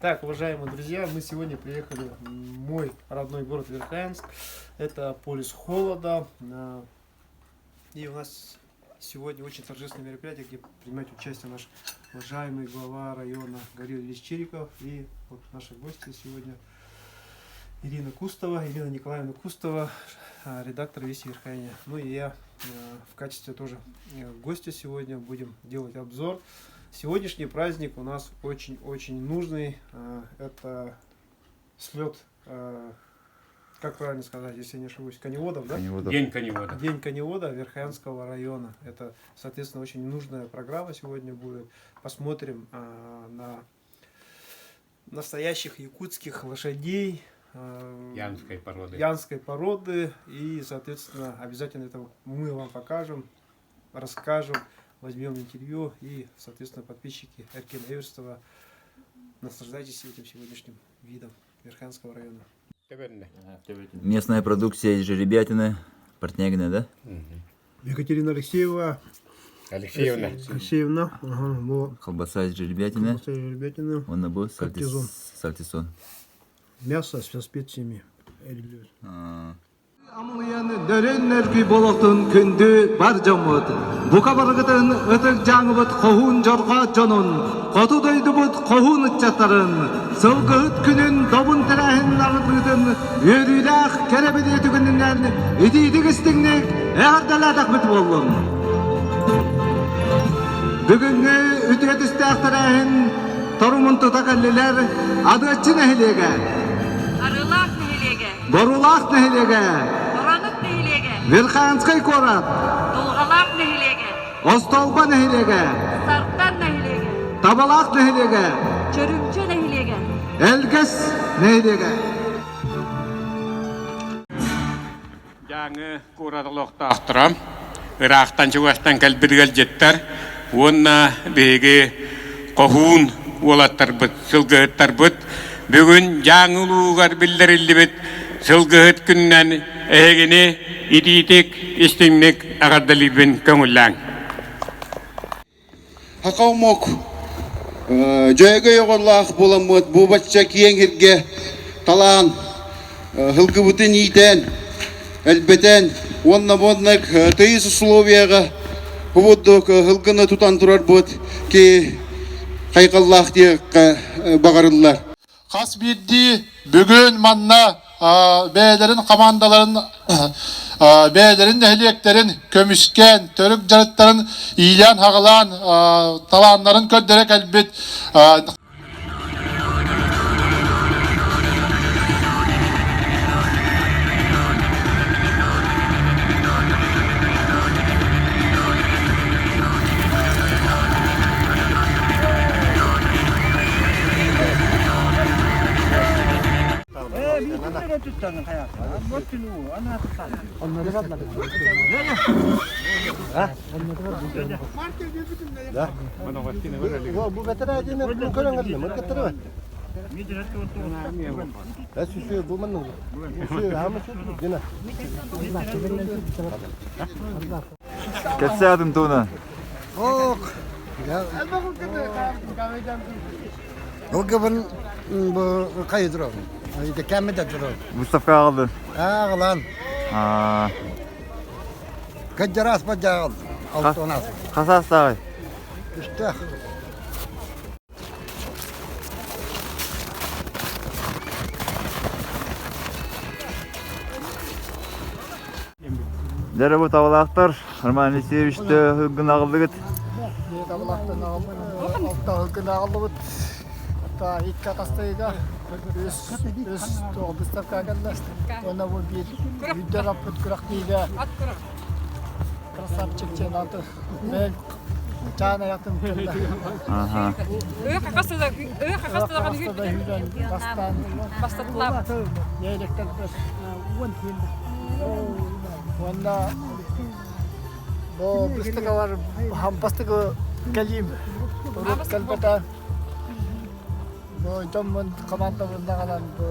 Так, уважаемые друзья, мы сегодня приехали в мой родной город Верхоянск. Это полюс холода. И у нас сегодня очень торжественное мероприятие, где принимает участие наш уважаемый глава района Гаврил Ильич Чириков и вот наши гости сегодня Ирина Кустова, Ирина Николаевна Кустова, редактор Вести Верхояния. Ну и я в качестве тоже гостя сегодня будем делать обзор. Сегодняшний праздник у нас очень-очень нужный. Это слет, как правильно сказать, если я не ошибусь, коневодов, да? Коневодов. День коневода. День коневода Верхоянского района. Это, соответственно, очень нужная программа сегодня будет. Посмотрим на настоящих якутских лошадей. Янской породы. Янской породы. И, соответственно, обязательно это мы вам покажем, расскажем, возьмем интервью. И, соответственно, подписчики Эркина Эверстова, наслаждайтесь этим сегодняшним видом Верхоянского района. Местная продукция из жеребятины, Портнягина, да? Екатерина Алексеева. Алексеевна. Алексеевна. Ага, бу Колбаса из жеребятины. колбаса из жеребятины. Уонна бу Кортизон. сальтисон. Мясо со специями. Амылыйан дөрүн өргүй болохтун күндү бар дьоммут. Бука барыгытын ытык дьааҥыбыт хоһуун дьорҕо дьонун, хоту дойдубут хоһуун ыччаттарын, сылгыһыт күнүн добун тэрээһин арыллыытын үөрүүлээх кэрэ бэлиэ түгэнинэн итиитик истиҥник эҕэрдэлээтэхпит буоллун. Бүгүҥҥү үтүө түстээх тэрээһин торумун тута кэллилэр Адыаччы нэһилиэгэ, Арыылаах нэһилиэгэ, Борулаах нэһилиэгэ, Боронук нэһилиэгэ, Верхоянскай куорат, Дулҕалаах нэһилиэгэ, Остолбо нэһилиэгэ, Сартан нэһилиэгэ, Табалаах нэһилиэгэ, Чөрүмчү нэһилиэгэ, Элгэс нэһилиэгэ. Дьааҥы куорат олохтоохторо ыраахтан чугастан кэлбит ыалдьыттар уонна биһиги хоһуун уолаттарбыт, сылгыһыттарбыт бүгүн Дьааҥы улууһугар биллэриллибит сылгыһыт күнүнэн эһигини итиитик, истиҥник эҕэрдэлиирбин көҥүллээҥ. Саха омук дьөһөгөй оҕолоох буоламмыт бу бачча киэҥ сиргэ талаан сылгыбытын иитэн, элбэтэн уонна уонна тыйыс условияҕа курдук сылгыны тутан турарбыт ки хайҕаллаах диэххэ баҕарыллар. Хас биирдии бүгүн манна бэйэлэрин хамаандаларын бэйэлэрин нэһилиэктэрин көмүскээн, төрүк дьарыктарын иилээн-хаҕылаан талааннарын көрдөрө кэлбит Кэпсээтим туһунан. Ок. Ылгыбын бу хайы турабын. Кэммит турабын. Выставка аҕалдын. Аҕалан. Кыдьараас бадьааҕал. Алтонас. Хас аастааҕый? Үстээх. Дьэ бу табалаахтар Роман Алексеевич һылгын аҕаллыгыт? Табалаахтан аҕаллыбыт. Аҕаллыбыт. Икки атастыыга үс үс выставка кэллэ. Уонна бу биир үйдэр аппыт күрэхтиигэ красавчик диэн аты бэйэм чаан аятым кэллэ. Ыы хахастыла ыы хахастылаҕын Бастаан бастатылаабыт. Уонна бу быстыгалар бастакы кэлиим урут кэлбэтэ бу дьоммун командабын даҕанан бу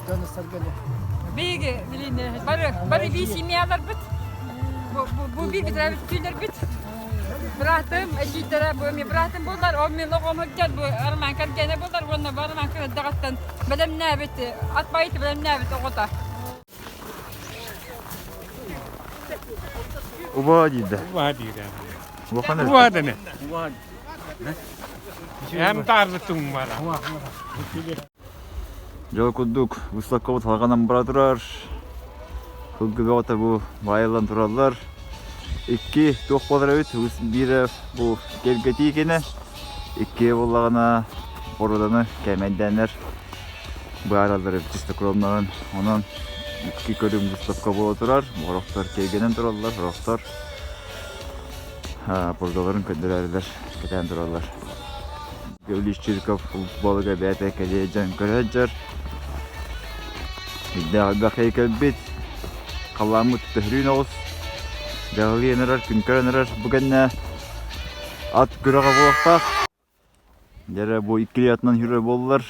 дьон сэргэни Биһиги билин бары бары бии семьяларбыт бу бу биир бүтүннэрбит. Быраатым эдьиийдэрэ бу эмиэ быраатым буолар, ол мин оҕом сылдьар бу Роман кэргэнэ буолар уонна бу Роман кырдьаҕастан бэлэмнээбит, ат байыты бэлэмнээбит оҕото. Убаа диидэ. Убаа диирэ. Улахан Убаа дэнэ. Эм таарбытым бара. Дьол курдук выставкабыт салҕанан бара турар. Сылгы бөҕөтө бу баайыллан тураллар. Икки туох буолар эбит, биирэ бу кэргэтии кэнэ, иккиэ буоллаҕына боруоданы кээмэйдээннэр быһаараллар эбит чистокровнарын. Онон икки көрүҥ выставка буола турар. Сорохтор кэргэнэн тураллар, сорохтор породаларын көрдөрөөрүлэр кэтээн тураллар. Гаврил Чириков футболга бэйэтэ кэлиэ дьон көрө сылдьар. Ирдээх элбэх киһи кэлбит. Халлааммыт төһөрүүн оҕус. Дьаһалыйан эрэр, күн көрөн эрэр. Бу кэннэ ат күрэҕэ буолуохтаах. Дьэрэ бу иккилии атынан хүрэр буоллар.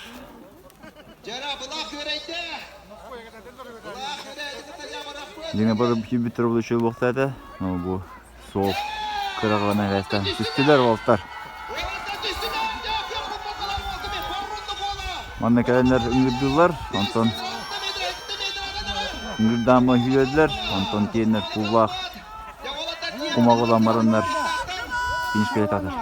Дьиҥэ бары бүтүр буолуохтаах буолуохтаата. Бу Суол кыраҕынан эбээстэн түстүлэр уолтар. Манна кэлэннэр ыҥырдылар, онтон ыҥырдаама үһүөллэр, онтон тиэннэр кууллаах кумаҕылан бараннар финишкэ татар.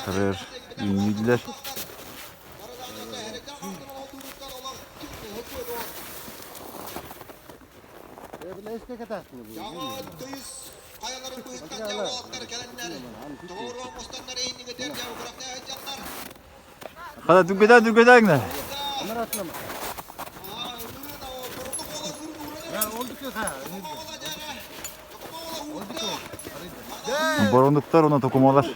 Тарыыр үүннүүллэр. Хата түгэтэ түгэтэҥнэ. Борундуктар уонна токумалар.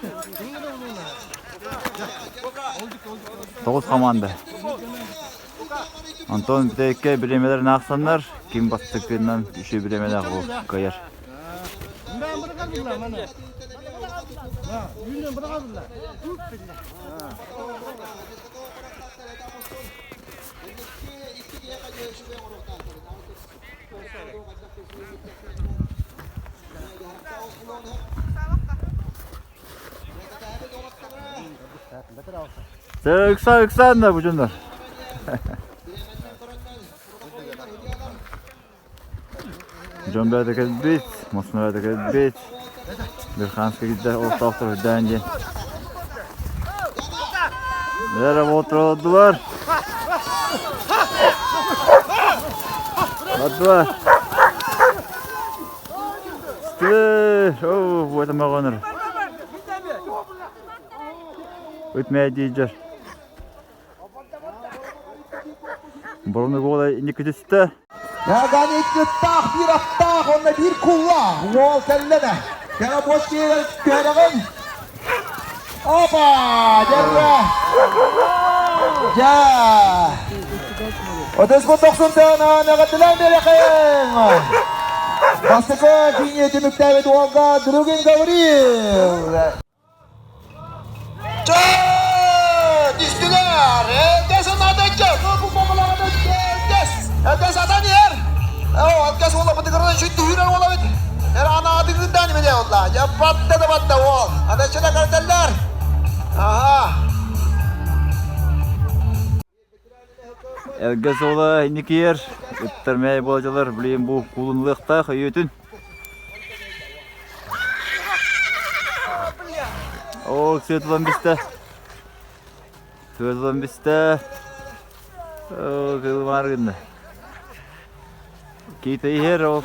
Тоҕус команда. Онтон бүтэйиккэ бириэмэлэрин аахсаннар, ким бастакынан үчүгэй бириэмэлээх ол кыайар. Ыкса ыксаан да бу дьоннор. Дьон бэйэтэ кэлбит, массыына бэйэтэ кэлбит. Верханскай киирдэ олохтоохтор үрдээн диэн. Эрэ болтур Бардылар. Стыр! Оо, буота мөҕөнөр. Үтмээ диидэр. Бұрын гола инники түстэ. Яган иккиттаах, биир аттаах, онно биир куллаах. Уол кэллэнэ. Кэҕэ буос киирэр түһэрэҕин. Опа! Дьэррэ! Дьэ! Отыз тохсун тыына нэҕэтилэн биэрэхин! Бастакы киини түмүктээбит уолга Другин Гаврил. Түстүлэр! Элгэс ынадыччы! Элгэс! Элгэс атан иһэр! Элгэс уола бытыгырынан сүттүһүүрэр уола эбит. Эр анаатыгырдаан имэне олла. Дьэ батта да батта уол. Адаччына кэрдэллэр. Аха. Элгэс уола инникиэр ыттар мээй буолдьалар билигин бу куулунулыахтаах өйүөтүн. Ол сыатылан бистэ. Сыатылан бистэ. Оо, кылмаар гынна. Киитэ иһэр ол.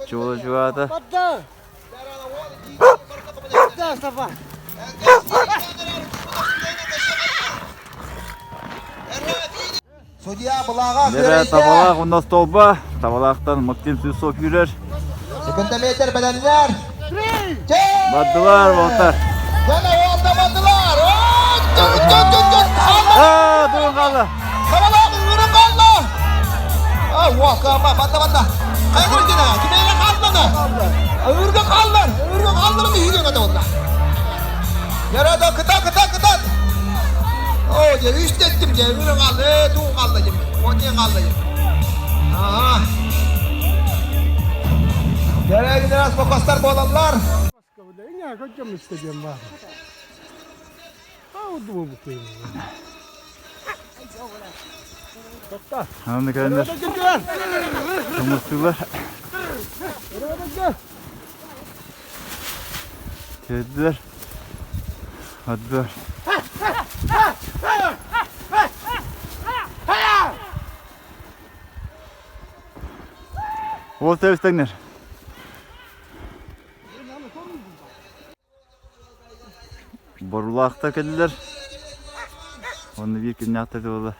Чуола чугаата. Судья былааҕа Нэрэ табалаах уонна столба. Табалаахтан Максим Сюсов үүрэр. Секундометр бэлэмнэр. Бардылар, болтар. Аа, тугун хаалла? Табалаах ыырын хаалла. А, уока, бата бата. Хайгыр дина, кимере хааллана. Ыырга хааллар, ыырга хааллар миһиге ката болла. Ярада кыта кыта кыта. О, же үстеттим же, ыырын хаалла, тугун хаалла же. Онен хаалла же. Ага. Дәрәгин раз бокостар болалар. Аны кэлэннэр тумустуулар. Кэлдилэр. Аддылар. Уол тэбистэҥнэр. Борулаахтар кэллилэр. Уонна биир күннээхтэр буолла.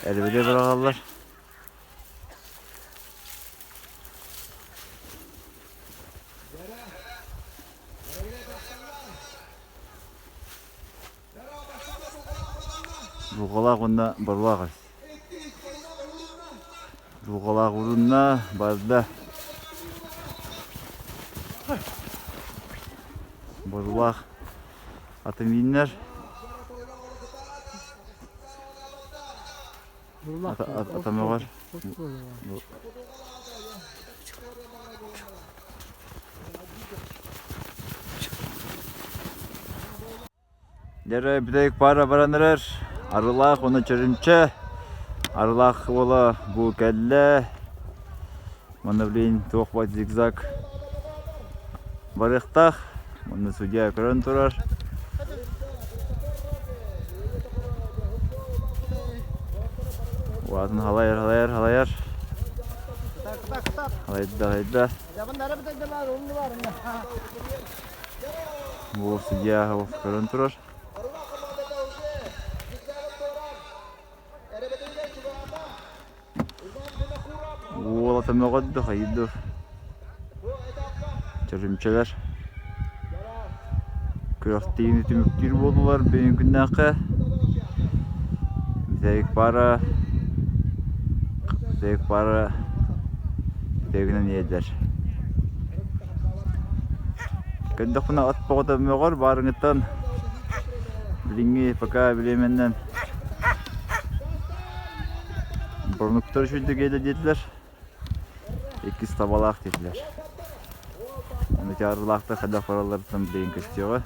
Эрбэли быраҕаллар. Дулҕалаах уонна Борлоох эс. Дулҕалаах урунна, барда. Борлоох атын мииннэр. Атамаҕар. Дьэ бүтэһик паара баран эрэр. Арылаах уонна Чөрүмчэ. Арылаах уола бу кэллэ. Манна блин туох баар зигзаг барыахтаах. Манна судья көрөн турар. Уатын халайар, халайар, халайар. Халайда, халайда. Бу судья көрөн турар. Уолата мөҕөддө хайдыр. Чөрүмчэлэр күрэхтэһиини түмүктүүр буоллулар бүгүн күннээххэ. Бүтэһик пара бүтэһик пара бүтэһигинэн иһэллэр. Көрдөхпүнэ ат боҕото мөҕөр баарыҥыттан билиҥҥи пока бириэмэннэн Бурнуктар үчүгэй киэлэ диэтилэр, иккис табалаах диэтилэр. Ону таарылаахтар хайдах баралларыттан билигин көстүөҕэ.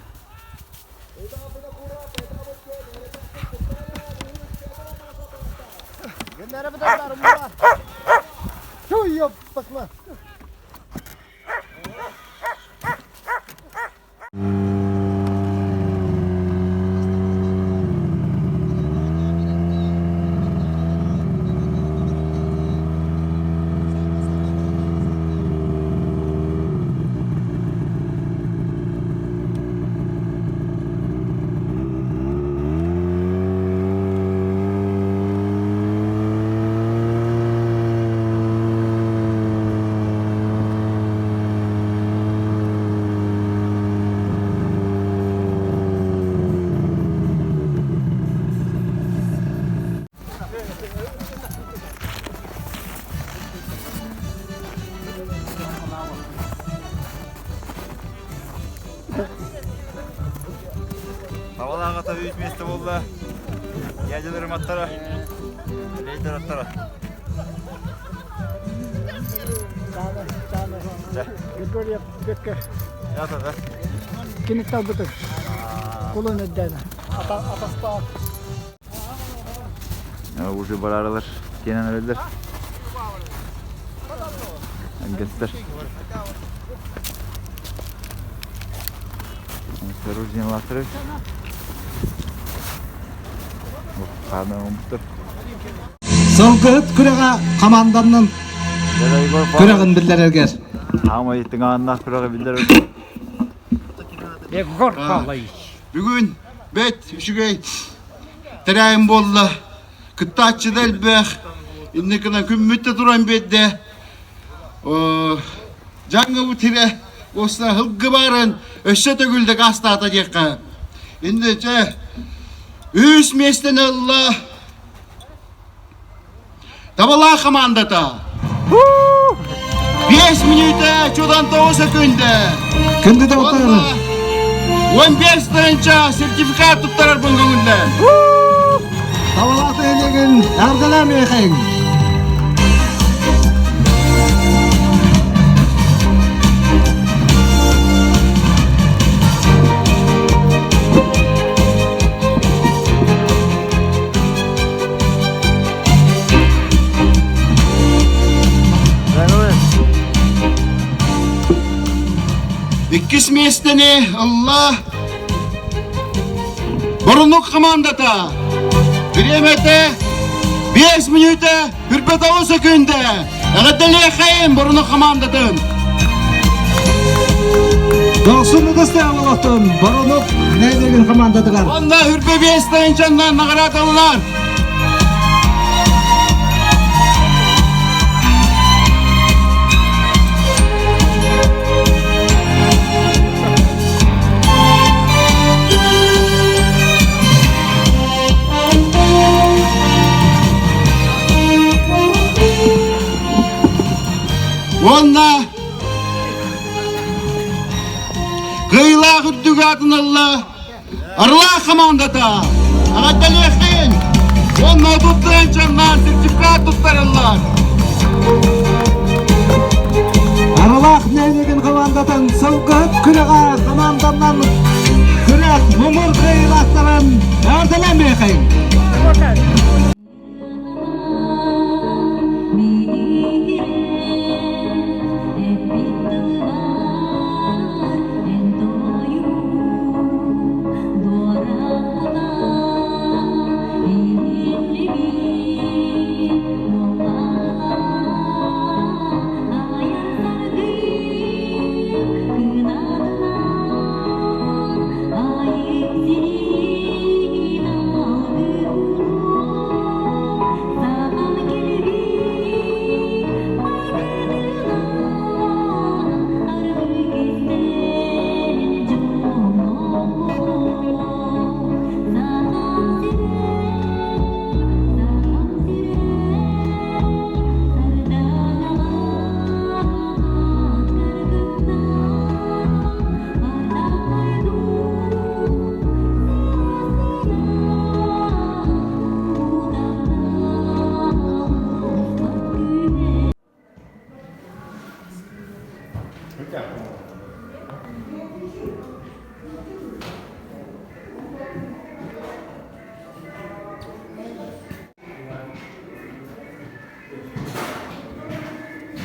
Хавалаах ата үс миэстэ буолла. Дядяларым аттара, лейдер аттара. Григорьев Бекке. Кини талбытын. Кулун өйдөөнө. Атастаах. Уже барарылар. Кенен өлөлөр. Ангестер. Осторожнее латры. Сылгыһыт күрэҕэ хамаанданан күрэҕин биллэрэргэр. Хаамай тыҥааннаах күрэҕи биллэрэргэр. Егор Павлович. Бүгүн бэт үчүгэй тэрээһин буолла. Кыттааччы да элбэх. Инникина күммүт да туран биэрдэ. Дьаҥҥыбыт тирэ. Уоста сылгы баарын өссө төгүл дакаастаата диэххэ. Инде чэ үс миэстэни ылла Табалаах хамаандата. 5 мүнүүтэ чудан 9 секүндэ. Күндү доҕоттор. 15 тыһыынча сертификат туттарарбын көҥүллээн. Табалаах нэһилиэгин эҕэрдэлээмиэхэйиҥ. Иккис миэстэни ылла Борунук хамаандата. Бириэмэтэ 5 мүнүүтэ 49 секүндэ. Эҕэрдэлиэхэйин Борунук хамаандатын. Дохсун ытыстаах олохтон Боронук нэһилиэгин хамаандатыгар. Онно үрбэ биэс тыһыынчаннан наҕараадаланар. Уонна кыайыылаах үрдүк аатын ылла Орлаах хамаандата эҕэрдэлиэххин уонна 30 тыһыынчаннан сертификат туттарыллар. Аралаах нэһилиэгин хамаандатын сылгыһыт күрэҕэ хамаанданан күрэх муҥур кыайыылаахтарын эҕэрдэлээмиэхэйиҥ!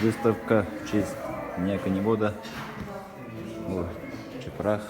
Выставка в честь Дня коневода. О, чепрах.